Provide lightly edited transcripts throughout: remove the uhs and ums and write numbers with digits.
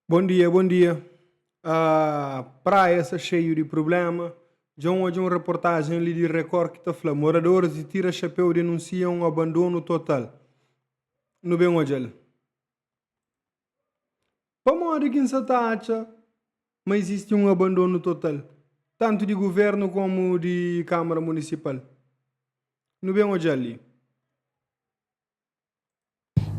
Bon dia, bon dia. Ah, Praia sta xeiu di prublema. Dja N odja un reportajen li di Record ki ta fla, Moradores di Tira Chapéu denunsia un abandonu total. Nu ben odja-l. Pamodi ki N sa ta atxa ma izisti un abandonu total, tantu di guvernu komu di Kamara Munisipal? Nu ben odja-l li.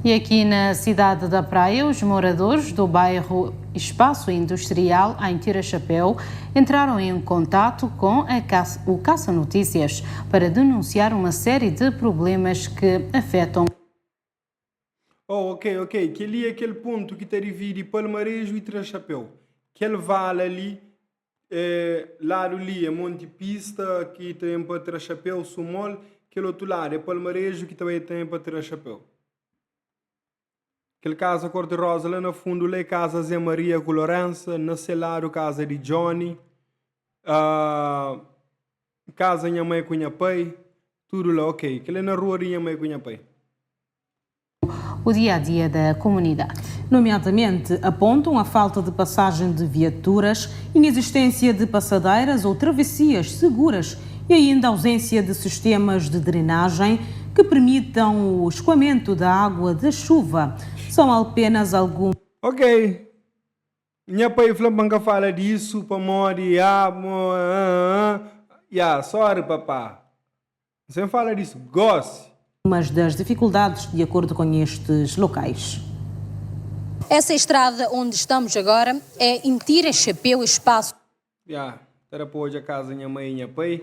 E aqui na cidade da Praia, os moradores do bairro Espaço Industrial, em Tira Chapéu, entraram em contato com a Caça, o Caça Notícias para denunciar uma série de problemas que afetam Oh, ok, ok. Kel-li é kel pontu ki ta dividi Palmareju i Tira Chapéu. Kel vala li, é, ladu li é Monti Pista ki ta ben pa Tira Chapéu, Sumol. Kel otu ladu é Palmareju ki ta bai tanbe pa Tira Chapéu. Kel kaza kor di roza la na fundu la é kaza Zé Maria ku Lorensa, na se ladu kaza di Johnny, ah, kaza nha mai ku nha pai, tudu la, ok. Kel é na rua di nha mai ku nha pai. O dia a dia da comunidade. Nomeadamente, apontam a falta de passagem de viaturas, inexistência de passadeiras ou travessias seguras e ainda a ausência de sistemas de drenagem que permitam o escoamento da água da chuva. São apenas algumas. Ok. Nha pai fla-m pa N ka fala disu pamodi ah, mo, ah, ah, ya, sorry papá. N sen fala disu gósi. Umas das dificuldades, de acordo com estes locais. Essa estrada onde estamos agora é em Tira Chapéu, espaço. Ya, ta da pa odja kaza nha mai i nha pai.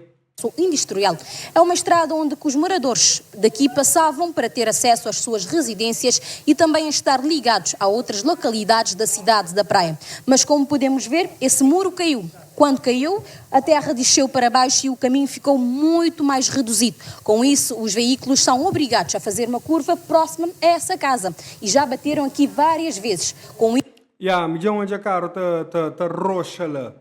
Industrial. É uma estrada onde que os moradores daqui passavam para ter acesso às suas residências e também a estar ligados a outras localidades da cidade da Praia. Mas como podemos ver, esse muro caiu. Quando caiu, a terra desceu para baixo e o caminho ficou muito mais reduzido. Com isso, os veículos são obrigados a fazer uma curva próxima a essa casa e já bateram aqui várias vezes. Com Ya, mi dja odja karu ta ta ta roxa la.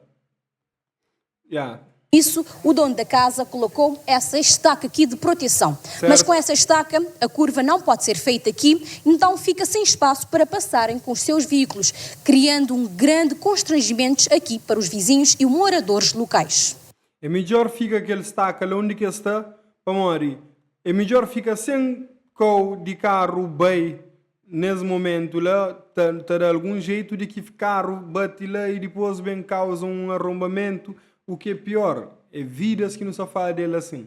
Ya. Isso, o dono da casa colocou essa estaca aqui de proteção. Mas com Certo. essa estaca, a curva não pode ser feita aqui, então fica sem espaço para passarem com os seus veículos, criando um grande constrangimento aqui para os vizinhos e moradores locais. É midjor fika kel staka la undi ki es sta, pamodi é midjor fika sen kau di karu bai nes momentu la, ta ta da algun jeitu di ki karu bati la i dipos ben kauza un arronbamentu, u ki é pior, é vidas ki nu sta fala del asin.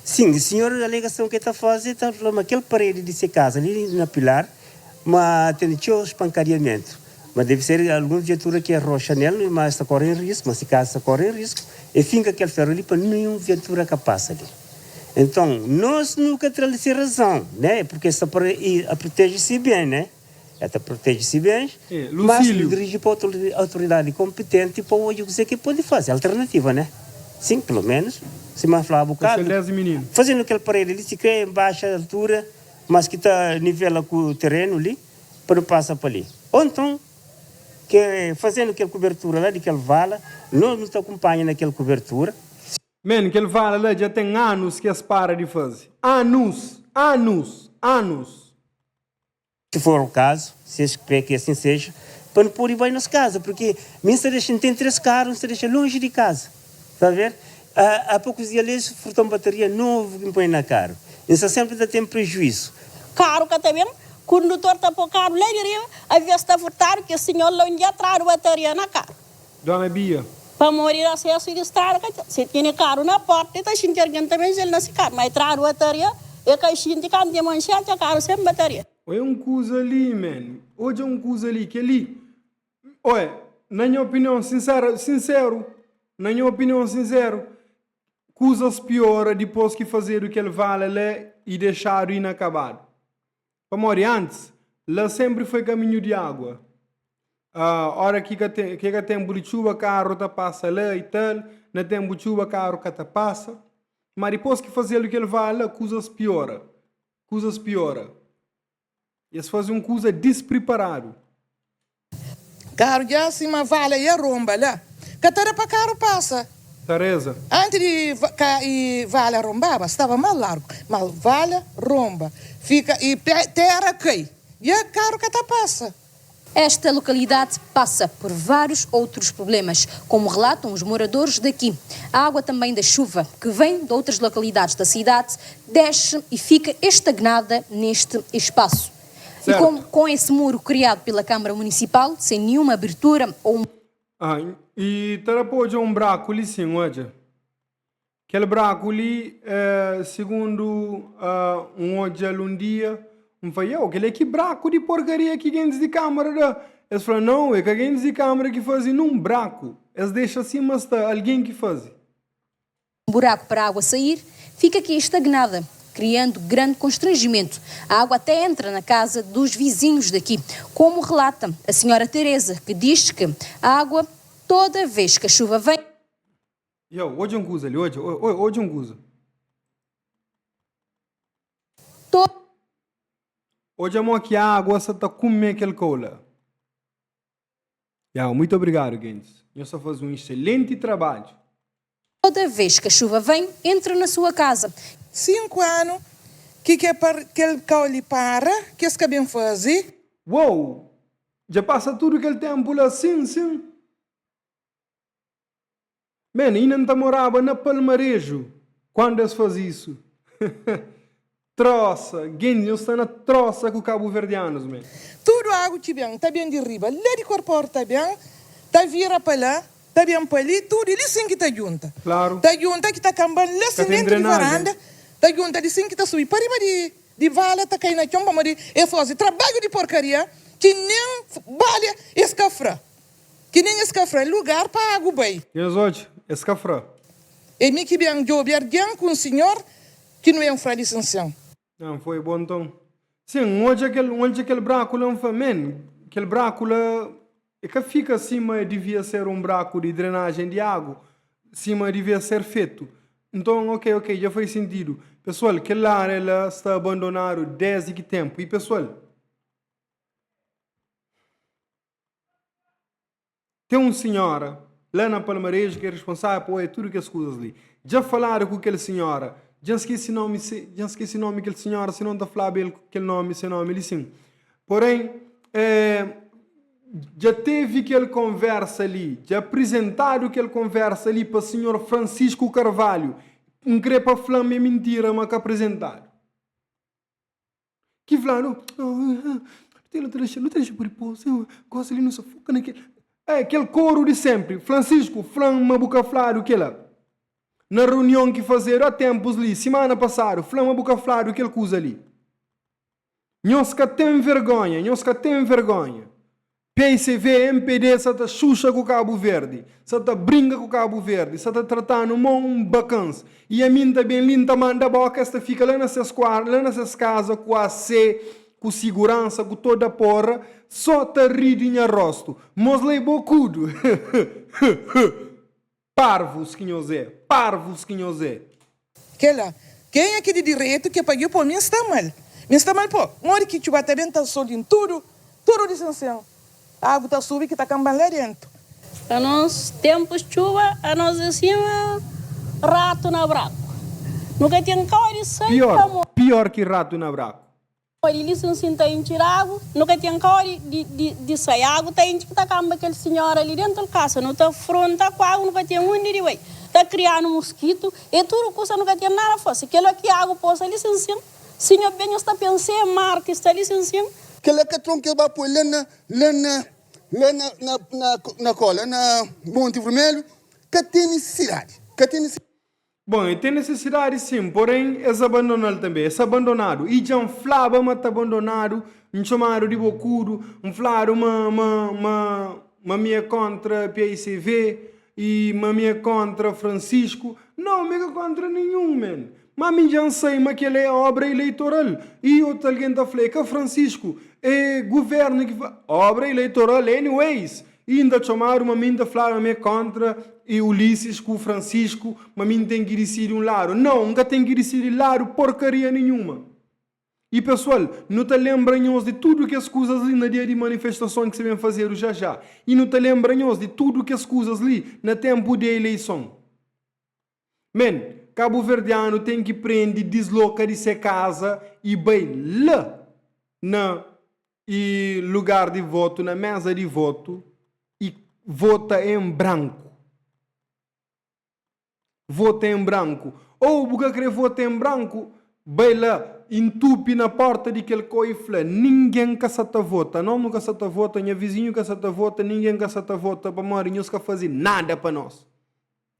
Sin, di sinhor alegason ke ta faze, ta fla ma kel paredi di se kaza li na Pilar ma tene txeu spankadiamentu, ma debe ser algun viatura ki arroxa nel, ma es ta kore en risku, ma se kaza ta kore en risku, e finka kel feru li pa ninhun viatura ka pasa li. Enton, nos nu ka tra-l se razon, né, purke es ta a proteje se ben, né, el ta proteje se bens, É, mas nu Lucílio. diriji pa autoridadi konpitenti pa odja kuzê ki el pode faze, alternativa, né. Sin, pelo menus, sima N flaba Ku sel bokadu, 10 mininu. fazendo kel paredi li, sikrê en baxa altura, mas ki ta nivela ku terenu li, pa nu pasa pa li. Ô nton, ke fazendo kel kubertura la di kel vala, nos nu ta kunpanha na kel kubertura. Man, kel vala la dja ten anus ki es para di faze. Anus! Anus! Anus! Si for o kazu, si es kre ki asin seja, pa nu pode bai nos kaza, purki mi N sta dexa, N ten 3 karu, N sta dexa lonji di kaza. Ta ver? A pokus dia li es furta-m bataria novu ki N poi na karu. N sta senpri ta ten prejuizu. Karu ka ta ben, kundutor ta po karu la di riba, aves ta furtadu, kes sinhor la un dia tradu bataria na karu. Dona Bia. Pamodi asesu di strada ka ten. Si tene karu na porta, e ta xinti algen ta ben el na si karu, ma e tradu bataria, e ka xinti kantu e manxe atxa karu sen bataria. Oia un kuza li, man. Odja un kuza li. Kel-li, oia, na nha opinion sinsera, sinseru, na nha opinion sinseru, kuzas piora dipôs ki fazedu kel vala la i dexadu inakabadu. Pamodi antis, la sénpri foi kaminhu di agua. Óra ki ka ten, ki ka ténpu di txuba, karu ta pasa la i tal, na ténpu txuba karu ka ta pasa. Má dipôs ki fazedu kel vala, kuzas piora. Kuzas piora. Es faze un kuza dispriparadu. Karu dja sima vala i aronba la. Ka ta da pa karu pasa. Tareza. Anti di ka i vala rombaba staba mal largu, ma vala romba fika i tera kai dja karu ka ta pasa. Esta localidade passa por vários outros problemas, como relatam os moradores daqui. A água também da chuva, que vem de outras localidades da cidade, desce e fica estagnada neste espaço. E Certo. com, com esse muro criado pela Câmara Municipal, sem nenhuma abertura ou um Ah, e ta da pa odja un braku li sin, odja. Kel braku li, eh, sigundu ah, N odja-l un dia, N fla, Iau, kel-li é ki braku di porkaria ki gentis di Kámara da? Es fla, Nau, é ka gentis di Kámara ki faze nun braku. Es dexa sima sta, algen ki faze. buraco para a água sair, fica aqui estagnada, criando grande constrangimento. A água até entra na casa dos vizinhos daqui, como relata a senhora Teresa, que diz que a água, toda vez que a chuva vem, Iau, odja un kuza li, odja, odja un kuza. Odja mo ki água sa ta kume kel kou la. Iau, muitu obrigadu, gentis. Nhos sta faze un exselenti trabadju. Toda vez que a chuva vem, entra na sua casa. 5 anu ki ke par kel kau li para ki es ka ben faze. Uou! Dja pasa tudu kel ténpu la? Sin, sin. Man, inda N ta moraba na Palmareju kuandu es faze isu. Trosa, gentis, nhos sta na trosa ku kabuverdianus, man. Tudu agu ki ben, ta ben di riba, la di Korpor ta ben, ta vira pa la, ta ben pa li, tudu, e li sin ki ta djunta. Klaru. Ta djunta ki ta kanba-m la Ka sin ten dentu di drenajen. varanda, ta djunta di sin ki ta subi pa riba di di vala ta kai na txon, pamodi e faze trabadju di porkaria ki nen bale es ka fra. Ki nen es ka fra lugar pa agu bai. Nhos odja, es ka fra. É mi ki ben djobe argen ku un sinhor ki nu en fra di sinsin. Nan foi bo nton. Sin, N odja kel, N odja kel braku la, N fla, Men, kel braku la e ka fika sima divia ser un braku di drenajen di agu, sima divia ser fetu. Nton, ok, ok, dja fai sintidu. Pesoal, kel area la sta abandonadu desdi ki tenpu. I pesoal. Ten un sinhora la na Palmareju ki é responsável pa oia tudu kes kuzas li. Dja faladu ku kel sinhora, dja N skese nomi se, dja N skese nomi kel sinhora, si no N ta flaba el kel nomi, se nomi li sin. Porém, eh, dja tevi kel konversa li, dja aprizentadu kel konversa li pa sinhor Francisco Carvalho. N kre pa fla ma é mintira ma ka aprizentadu. Ki fla-nu, Nu ta dexa, nu ta dexa pa dipôs, gósi li nu sta foka na kel. É, kel koru di sénpri. Francisco, fla-m ma bu ka fladu kel-la. Na runion ki fazedu há ténpus li, simana pasadu, fla-m ma bu ka fladu kel kuza li. Nhos ka ten vergónha, nhos ka ten vergónha. Picv, mpd sa ta xuxa ku Kabu Verdi, sa ta brinka ku Kabu Verdi, sa ta trata-nu mo un bakans. I ami N ta ben li N ta manda boka, es ta fika la na ses kuartu, la na ses kaza ku AC, ku siguransa, ku toda porra, so ta ri di nha rostu. Mos la e bokudu! Parvus ki nhos é! Parvus ki nhos é! Kela, kenha ki di direitu ke pague po mi nsta mal mi nsta mal po modi ki txuba ta ben ta solin tudu tudu di sinsin agu ta subi ki ta kanban la dentu. Anos tempus txuba anos é sima ratu na braku nu ka ten kau di sai Pior, pamodi. pior ki ratu na braku. Pode li sin sin ta intxi d'agu, nu ka ten kau di di di di sai. Agu ta intxi ki ta kanba kel sinhora li dentu-l kasa. Nu ta fronta ku agu, nu ka ten undi di bai. Ta krianu muskitu e tudu kusa, nu ka ten nada fase. Kel-la ki agu posa li sin sin, sinhor ben nhos ta pensa e mar ki sta li sin sin. Kel-la ka tron ki el ba poi la na la na la na na na na ko la na Monti Vermelhu ka ten nisisidadi ka ten nisisidadi. Bon, e ten nesesidadi sin, poren es abandona-l tanbe. Es abandonadu. I dja N flaba ma ta abandonadu, N txomadu di bokudu, N fladu ma, ma, ma, ma mi é kóntra PICV i ma mi é kóntra Francisco. Nau, mi é ka kóntra ninhun, man. Má mi dja N sai ma kel-la é óbra ileitoral. I otu algen ta fla, é ka Francisco, é guvérnu ki fa. Óbra ileitoral anyways! I N ta txomadu ma mi N ta fladu ma mi é kóntra i Ulisses ku Francisco ma mi N ten ki disidi un ladu. Nau, N ka ten ki disidi ladu porkaria ninhuma. I pesoal, nu ta lenbra nhos di tudu kes kuzas li na dia di manifestason ki sta ben fazedu já já. I nu ta lenbra nhos di tudu kes kuzas li na tenpu di eileison. Men, kabuverdianu ten ki prende disloka di se kaza i bai la na. i lugar di votu, na mesa di votu i vota en branku. Vota en branku. Ou bu ka kre vota en branku, bai la, intupi na porta di kel kau i fla, Ningen ka sa ta vota, nos nu ka sa ta vota, nha vizinhu ka sa ta vota, ningen ka sa ta vota pamodi nhos ka faze nada pa nos.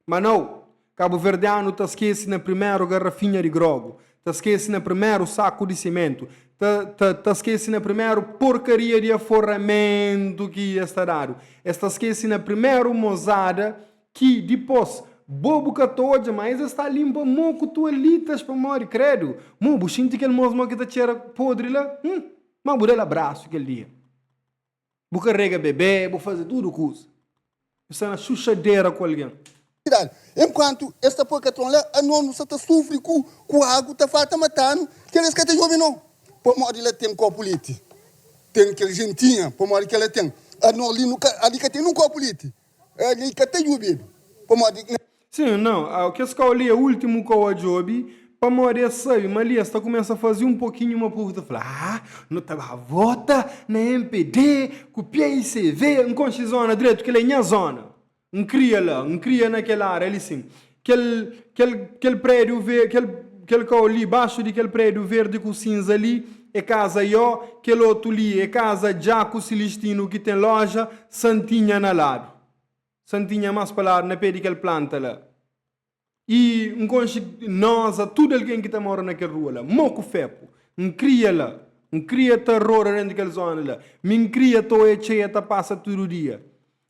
Ma nau, kabuverdianu ta skese na primeru garrafinha di grogu, ta skese na primeru saku di simentu, ta ta ta skese na primeru porkaria di aforramentu ki es ta dadu, es ta skese na primeru mozada Ki dipos bo bu ka ta odja ma es sta limpa mo ku tualitas pamodi kredu mo bu xinti kel mos mo ki ta txera podri la hum ma bu dal abrasu kel dia bu karega bebe bu faze tudu kuza bu sta na xuxadera ku algen. Idadi. Enkuantu es ta poi katron la, anos nu sa ta sufri ku ku agu ta falta matanu, kel es ka ta djobe no, pamodi la ten kopu leti, ten kel jentinha, pamodi kel la ten, anos li nu ka ali ka ten nun kopu leti. Ali ka ta djobedu pamodi na. Sim, não, kes kau li é últimu kau a djobe, pamodi es sabe ma li es ta kumesa faze un pokinhu ma povu ta fla, ah, nu ta ba vota na mpd ku PICV, N konxe zona dretu, kel é nha zona, N kria la, N kria na kel ária li sim, kel, kel, kel prédiu ve, kel, kel kau li, baxu di kel prédiu verdi ku sinza li é kaza Ió, kel otu li é kaza Djá ku Silistinu ki ten loja, Santinha na ladu. Santinha más pa ladu, na pé di kel planta la. I N konxe noza tudu algen ki ta mora na kel rua la. Mo ku fepu. N kria la. N kria ta roda dentu kel zona la. Mi N kria ta oja txeia ta pasa tudu dia.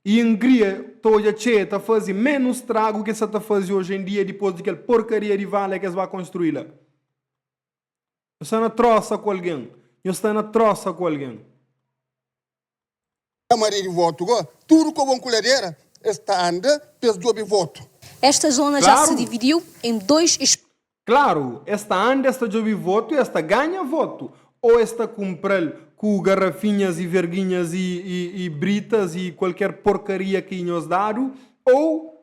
I N kria ta odja txeia ta faze ménus stragu ki es sa ta faze oji en dia dipôs di kel porkaria di vala ki es ba konstrui la. Nhos sta na trósa ku algen. Nhos sta na trósa ku algen. Na maré di votu go, tudu kobon ku ladera es ta anda pa es djobe votu. Esta zona já se dividiu em dois Klaru, es ta anda, es ta djobe votu, es ta ganha votu, ô es ta kunpra-l ku garrafinhas i verginhas i i i britas i kualker porkaria ki nhos dadu, ô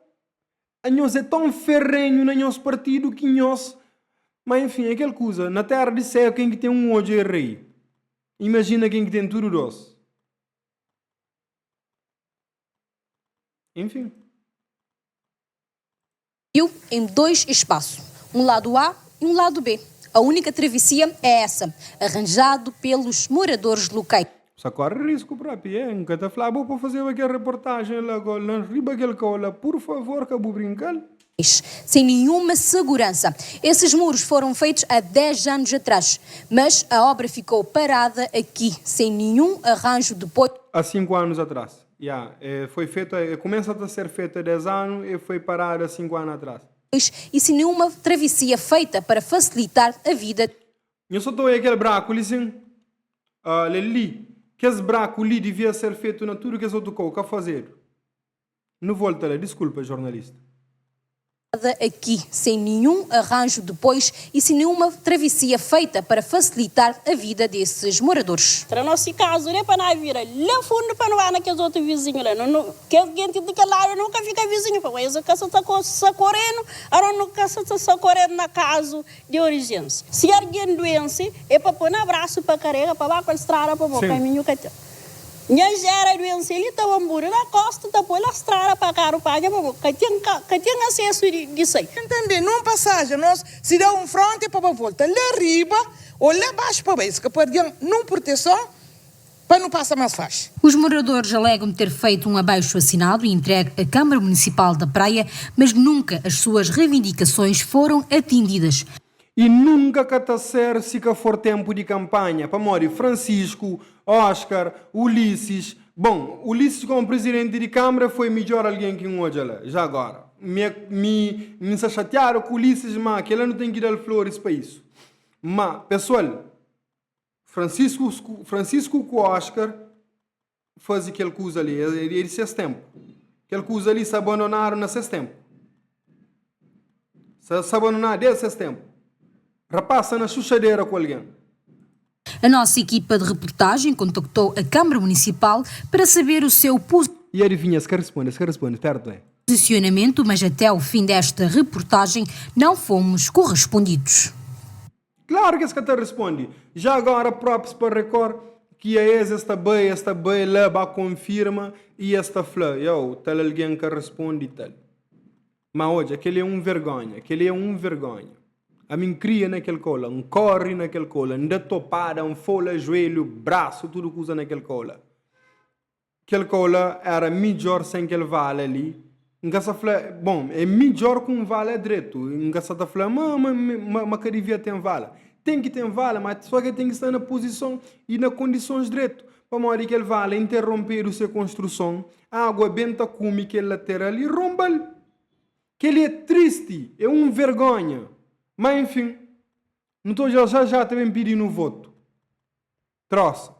anhos é ton ferrenhu na nhos partidu ki nhos. Má enfin, é kel kuza, na téra di séu ken ki ten un odju é rei. Imajina ken ki ten tudu dos. Enfin. Em dois espaços, um lado A e um lado B. A única travessia é essa, arranjado pelos moradores locais. Sa kóre risku propi, eh? N ka ta fla bo pa fazeba kel reportajen la go, la riba kel kau la, pur favor ka bu brinka-l. Sem nenhuma segurança. Esses muros foram feitos há 10 anos atrás, mas a obra ficou parada aqui, sem nenhum arranjo depois. Há 5 anos atrás. Ya, e foi fetu, e kumesa ta ser fetu há 10 anu e foi paradu há 5 anu atrás. E sem nenhuma travessia feita para facilitar a vida. Nho sa ta oia kel braku li sin? Ah, le li. Kes braku li divia ser fetu na tudu kes otu kau, ka fazedu. Nu volta la, diskulpa jornalista. Aqui, sem nenhum arranjo depois e sem nenhuma travessia feita para facilitar a vida desses moradores. Tra nos caso de pa na vira la fundo pa nu ba na kes otu vizinho la nu kes genti di kel ladu nu ka fika vizinho pa es ka sa ta socorenu aron nu ka sa ta socorenu na caso di origens si argen doense e pa po na brasu pa karega pa ba kual strada pa bo kaminhu ka ten. Nha jera duense li ta bamburi na kosta ta poi la strada pa karu panha pa bo ka ten ka ten asesu di sai. Tanbe nun pasajen nos si da un fronte pa ba volta la riba o la baxu pa bai es ka pardian nun purteson pa nu pasa mas faxi. Os moradores alegam ter feito um abaixo-assinado e entregue à Câmara Municipal da Praia, mas nunca as suas reivindicações foram atendidas. I nunka ka ta ser si ka for tenpu di kanpanha, pamodi Francisco, Oscar, Ulisses, bon, Ulisses komu prizidenti di Kamara foi midjor algen ki N odja la, ja agora. Mi é, mi, mi N sta xatiadu ku Ulisses, ma kela nu ten ki da-l floris pa isu. Ma, pesoal, Francisco, Francisco ku Oscar faze kel kuza li, é di ses ténpu. Kel kuza li sta abandonadu na ses ténpu. Sta abandonadu desde ses ténpu. Rapaz sta na xuxadera ku algen. A nossa equipa de reportagem contactou a Câmara Municipal para saber o seu E adivinha, es ka responde, es ka responde, perto é. Posicionamento, mas até ao fim desta reportagem não fomos correspondidos. Klaru ki es ka ta responde. Já agora props pa Record. ki a es es ta bai, es ta bai la ba konfirma i es ta fla, Yow, tal algen ka responde i tal. Má odja, kel-li é un vergónha, kel-li é un vergónha. Ami N kria na kel kau la, N kóre na kel kau la, N da topada, N fola juelhu, brasu, tudu kuza na kel kau la. Kel kau la éra midjór sen kel vala li. N ka sa fla, bon, é midjór ku un vala dretu. N ka sa ta fla ma, ma, ma, ma ka devia ten vala. Ten ki ten vala, má só ki el ten ki sta na puzison i na kondisons dretu. Pamodi kel vala interonpedu se konstruson, agua ben ta kume kel lateral i ronba-l. Kel-li é tristi, é un vergónha. Má enfin, nu ta odja-l já já ta ben pidi-nu votu. Trósa.